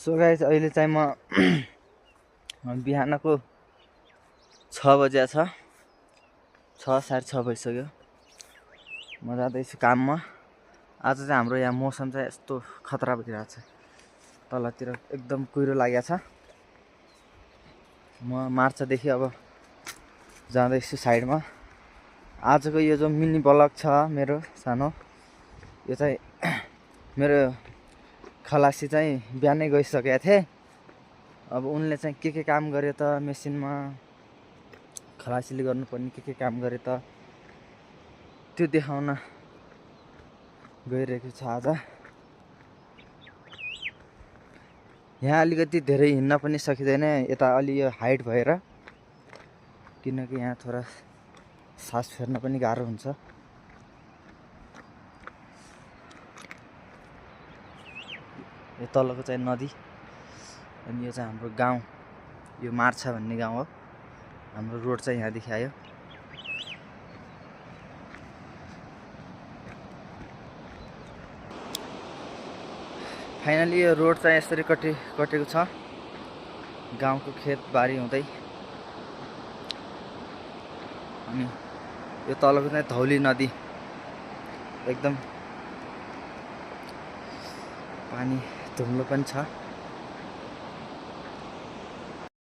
So guys अहिले चाहिँ म बिहानको 6 बजे छ 6:30 भइसक्यो। म जाँदैछु काममा। आज चाहिँ हाम्रो यहाँ मौसम चाहिँ यस्तो खतरा भइरहेको छ। तलतिर एकदम कुहिरो लागेको छ। म मार्चदेखि अब जाँदैछु साइडमा। आजको यो जो मिनी ब्लग छ मेरो सानो, यो चाहिँ मेरो खलासी चाहिँ बिहानै गइसकेका थिए। अब उनले चाहिँ के काम गरे त मेसिनमा, खलासीले गर्नुपर्ने के काम गरे त त्यो देखाउन गइरहेको छ आज। यहाँ अलिकति धेरै हिँड्न पनि सकिँदैन यता अलि यो हाइट भएर, किनकि यहाँ थोडा सास फेर्न पनि गाह्रो हुन्छ। यो तलको चाहिँ नदी अनि यो चाहिँ हाम्रो गाउँ, यो मार्छा भन्ने गाउँ हो। हाम्रो रोड चाहिँ यहाँदेखि आयो। फाइनली यो रोड चाहिँ यसरी कटेको छ, गाउँको खेतबारी हुँदै। अनि यो तलको चाहिँ धौली नदी, एकदम पानी धुम्लो पनि छ।